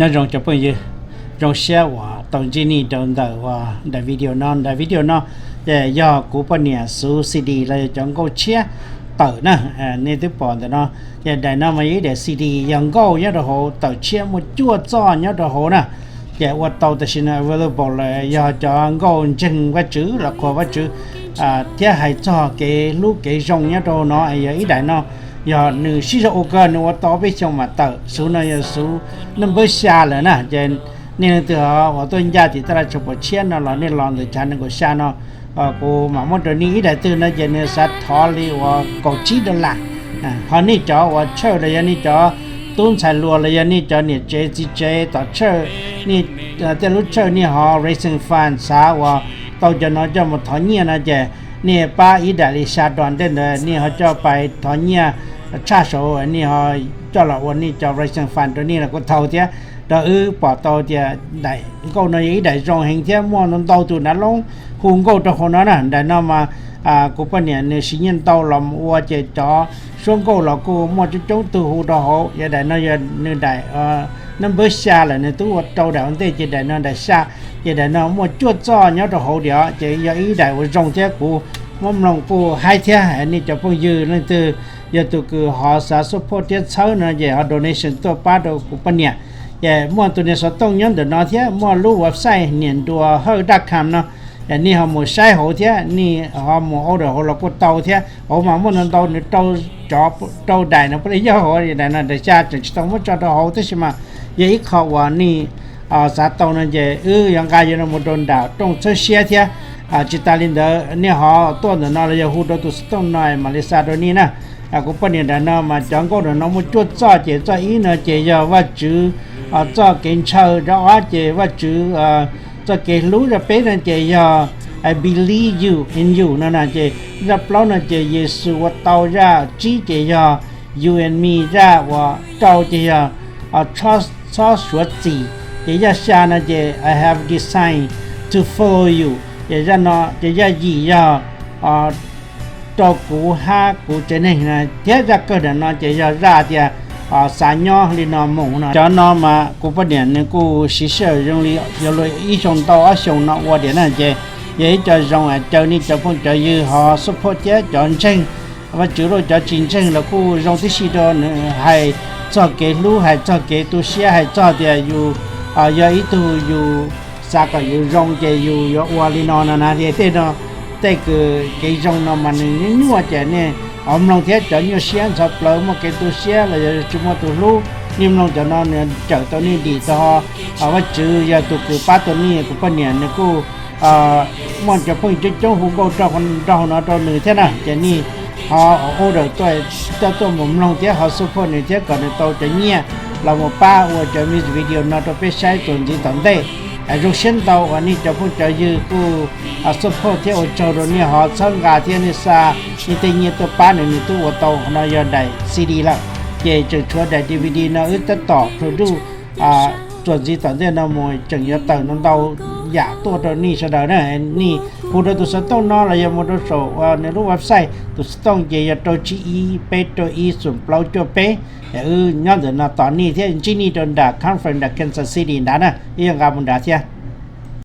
Nyob zoo cov phooj ywg, zoo siab uas tau ntsib nej rau ntawm uas daim video no. Daim video no ces yog kuv poj niam xuv C D los yog cov nkauj tshiab tawm na. Nej twb pom ntawm no, ces daim no mas yog ib daim C D yog nkauj nyob rau hauv, tawm tshiab muaj cuaj txoj nyob rau hauv na. Ces ua tau tam sim no available lawm, yog cov nkauj ntseeg Vajtswv los qhuas Vajtswv thiab hais txog kev hlub kev zoo nyob rau hauv no. Yog ib daim no yog nws sib zog ua kawg, nws ua tau peb xyoo mam tawm. Xuv no yog xuv naj npawb xya lawm na. Ces nej leej twg uas tuaj ncaj tim taj laj tshaj puas tshiab no los nej los ntawm chav nees nkaum xya no, kuv mam muab rau nej. Ib daim twg no ces nws xav thov li uas kaum tsib dollar. Ho nej cov uas church los yog nej cov tub ntxhais hluas los yog nej cov niam tsev txiv tsev tom church, nej tej lub church nej ho raising fund xav uas tau cov no coj mus thov nyiaj no ces nej pab ib daim li xya dollar ntej ntawd nej ho coj pais thov nyiaj tshaj saud, nej ho coj los ua nej cov raising fund rau nej los kuj tau thiab. Rau wb pom tau tias daim nkauj no yog ib daim zoo heev thiab muaj ntau tus nav loob hu nkauj rau hauv no na. Daim no mas kuv poj niam nws siv nyiaj ntau los mus ua ces cov suab nkauj los kuj muaj coob coob tug hu rau hauv. Yog daim no yog nws daim naj npawb xya lawm, nws twb ua rau daim ua ntej ces daim no daim xya. Ces daim no muaj cuaj txoj nyob rau hauv diam, ces yog ib daim uas zoo thiab kuv muab mloog kuj haib thiab. Nej cov phooj ywg leej twg yog tus kws ho xav support thiab txhawb no ces ho donation tuaj pab rau kuv poj niam. Ces muaj tus niag xov tooj nyob ntawm no thiab muaj lub website niam nruas hawj dot com no, nej ho mus saib hauv thiab nej ho mus order hauv los kuj tau thiab. Hauv mas muaj ntau ntau, nws rau cov rau daim no puav leej yog hauv. Daim no daim xya tseem tsis tau muab tso rau hauv tab sis mas yog ib qho uas nej xav tau no ces wb yuav nqa yuav no mus rau nram rooj txhawb siab thiab. Tsis tas li ntawd nej ho tuaj ntawm no los yog hu rau tus xov tooj no mam li xa rau nej na. Kuv poj niam daim no mas cov nkauj ntawm no muaj cuaj txoj, ces txoj ib no ces yog Vajtswv txoj kev ntshaw, zaj ob ces Vajtswv txoj kev hlub, zaj peb no ces yog I believe you in you no na, ces zaj plaub no ces Yexus ua tau, zaj tsib ces yog you and me, zaj uas rau ces yog txhob suav txim, ces zaj xya no ces I have decided to follow you, ces zaj no ces zaj yim yog rau kuv hab kuv tsev neeg na, thiab zaj kawg ntawm no ces yog zaj tias xav nyob li no mus no. Cov no mas kuv poj niam nws kuj siv sij hawm zoo li yuav luag ib xyoo ntau ob xyoo no ua tiam na, ces yog ib co zoo caw nej cov phooj cov ywg ho support thiab cov ntseeg Vajtswv los cov tsis ntseeg los kuj zoo tib si rau nws hais txog kev hlub, hais txog kev tu siab, hais txog tias yus yog ib tug yus xav kom yus zoo ces yus yuav ua li no no na. Tias tej no, tej kws kev zoo no mas nws nyuaj nyuaj ces nej ho mloog thiab cov nyuaj siab ntxhov plawv muaj kev tu siab los yog tsis muaj tus hlub, nej mloog cov no nws cawm tau nej dim tau. Vajtswv yog tus kws pab tau nej, kuv poj niam nws kuj muaj cov phooj ywg coob coob hu nkauj rau hauv no rau nws thiab na, ces nej ho order tuaj, coj tuaj mus mloog thiab ho support nws thiab kom nws tau cov nyiaj los mus pab ua cov music video no rau peb saib txuas ntxiv tom ntej. Zoo siab ntau uas nej cov phooj cov ywg kuj support thiab ua tsaug rau nej ho txhawb nqa thiab nej xa nej tej nyiaj tuaj pab nws, nws twb ua tau no yog daim C D lawm. Ces tseem tshuav daim D V D no wb tab tom produce txuas ntxiv tom ntej no mus tseem yuav tawm ntau ntau yam tuaj rau nej sawv daws na. Nej hu rau tus xov tooj no los yog mus rau saum nws lub website, tus xov tooj ces yog rau tsib ib peb rau ib xoom plaub cuaj peb. Wb nyob ntawm no tos nej thiab ntsib nej rau nram conference nram Kansas City nrad na, wb yuav nqa mus nrad thiab.